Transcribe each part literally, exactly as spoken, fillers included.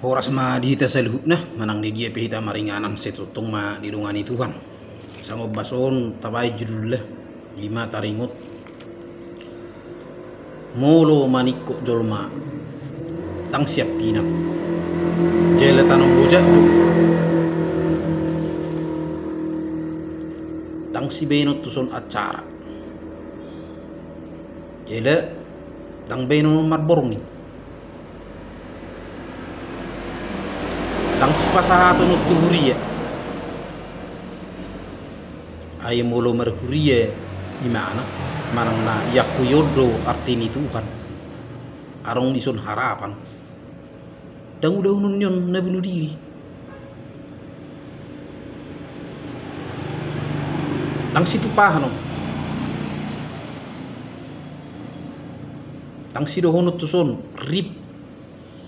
Horas ma di hita saluhutna, manang di dia pe hita maringanan, sai tongtong ma didongani Tuhan. Songon bason tabaen judulna, ima taringot: Molo maningkok jolma, ndang siampinan. Jala tanom bojak do. Ndang sibaenon tuson acara. Jala ndang baenon marborngin. Ndang sipasahaton tu huria. Ai molo marhuria imana, manang na iangkuhon do arti ni Tuhan, adong dison harapan. Ndang ulahonon ni on na bunuh diri. Ndang situpahonon. Ndang sidohonon tuson rip.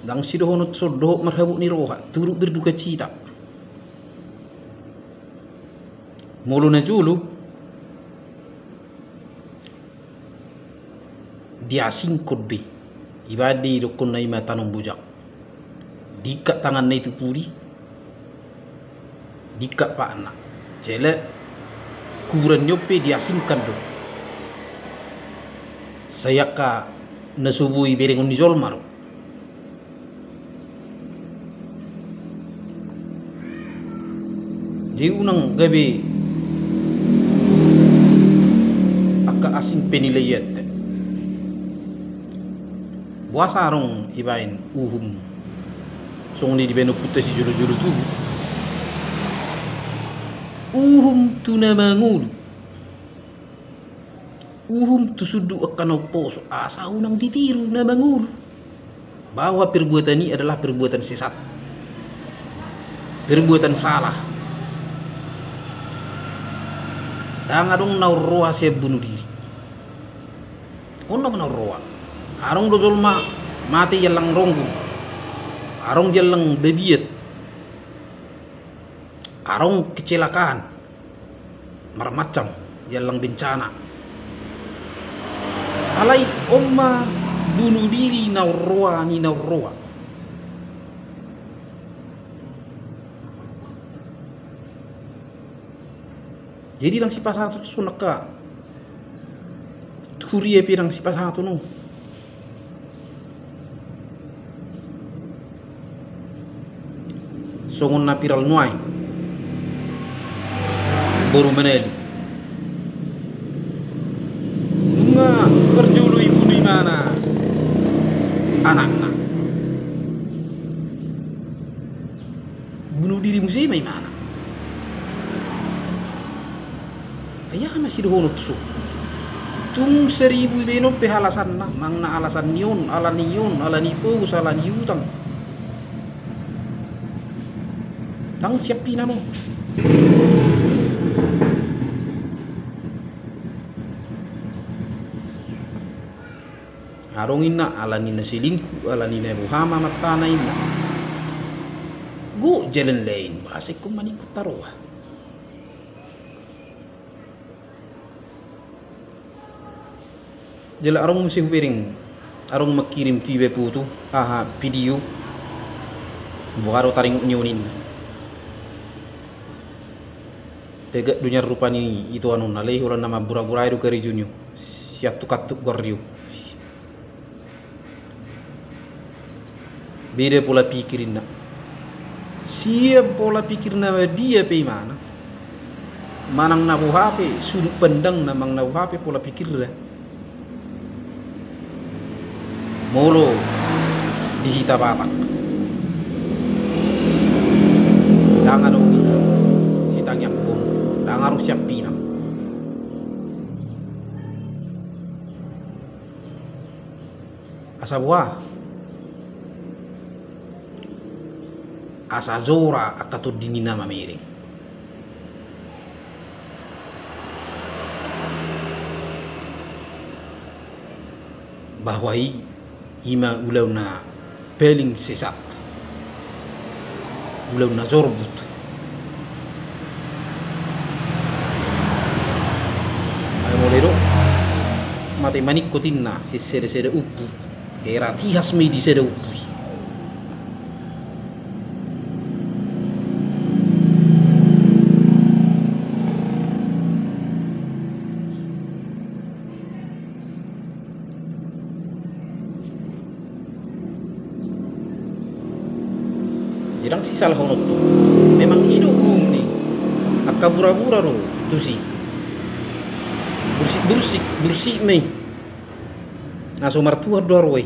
Ndang sidohonon tuson dohot marhabot ni roha, turut berdukacita. Molo na jolo, diasingkon do i. Ibaen do i dohonon na ima tanom bojak. Diingkat tanganna i tu pudi, diingkat patna. Jala kuburan ni on pe diasingkan do. Sai angka na so boi berengon ni jolma do. Jadi unang gabe angka asing penilaianta. Boasa adong ibaen uhum songon i dibaen ompunta sijolo-jolo tubu? Uhum tu na mangolu. Uhum tu sundut angka na umposo, asa unang ditiru na mangolu. Bahwa perbuatan i adalah perbuatan sesat, perbuatan salah. Ndang adong na umroha sian bunuh diri. On nama na umroha. Adong do jolma mate i allang ronggul. Adong i allang babiat. Adong kecelakaan. Marmacam, i allang bencana. Alai on ma bunuh diri na umroha ni na umroha. Jadi ndang sipasahaton tuson angka tu huria pe, ndang sipasahaton on. Songon na viral nuaeng, boru Manalu. Nunga parjolo i bunuh imana anakna. Bunuh diri muse ma imana. Ai aha na sidohonon tuson? Tung saribu ibaen on pe alasanna, manang na alasan ni on, ala ni on, ala ni pos, ala ni utang. Ndang siampinan on. Adong inna ala ni na selingkuh, ala ni na boha ma matana inna. Gok jalan lain, boasa ingkon maningkok taroha. Jala adong muse hubereng, adong mangkirim tu iba foto, aha, video. Boha do taringot ni on inna. Tegak do nian rupani ito annon, alai holan na mambura-bura i do karejo ni on. Siantuk-antuk goar ni on. Beda pola pikir inna. Sian pola pikir na dia pe imana, manang na boha pe sudut pandangna, manang na boha pe pola pikirna, molo di hita Batak, ndang adong sitangiangkon, ndang adong siampinan. Asa boha? Asa jora angka tondi ni na mamereng. Bahwa i, ima ulaon na paling sesat, ulaon na jorbut. Ai molo i do mate maningkok inna sian sada-sada ompu, hera tihas ma i di sada ompu i. Ndang sisalahononhu. Memang i do umum ni angka burabura do tusi. Bursik-bursik, bursik ma i. Na so martuhan do haroa i.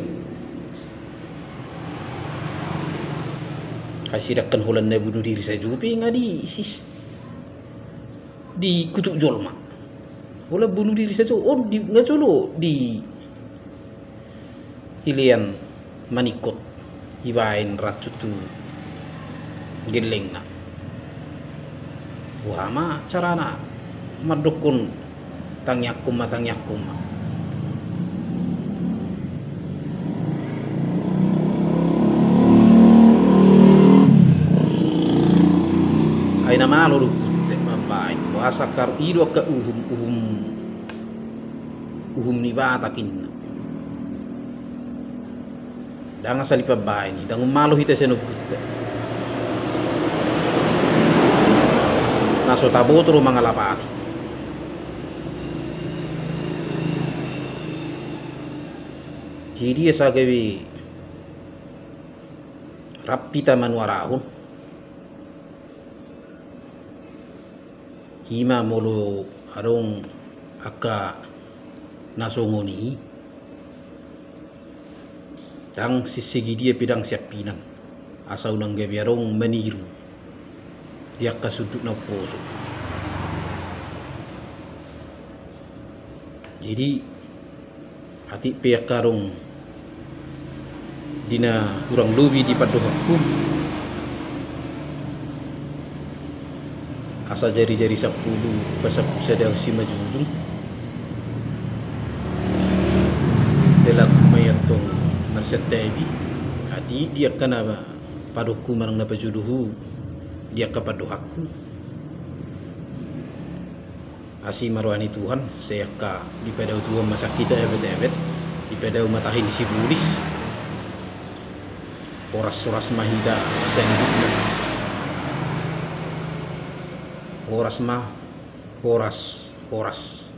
Ai sidangkan holan na bunuh diri sajo pe nga di sis, dikutuk jolma. Holan bunuh diri sajo on di, nga jolo di ilean maningkot, ibaen racun tu gellengna. Boha ma carana mandokkon tangiangkon ma, tangiangkon ma? Ai na malo do Butek mambaen, boasa kar i do angka uhum, uhum, uhum ni Batak inna. Ndang asal dipambaen i, ndang ummalo hita sian ompunta. Na so taboto do mangalapati. Jadi asa gabe rap hita manuarahon. I ma molo adong angka na songon i, ndang sinsegi dia pe ndang siampinan, asa unang gabe adong maniru di angka sundut na umposo. Jadi atik pe angka adong di na hurang lobi di pandohanku, asa jari-jari sampulu pasampulu sada simanjujung. Dalanku ma i antong marsantabi, atik di angka na padohononku manang na pajodohononku di angka pandohanku. Asi ma roha ni Tuhan, sai angka dipadao Tuhan ma sian hita ebet-ebet, dipadao ma tahi ni sibolis. Horas-horas ma hita saluhutna. Horas ma, horas, horas.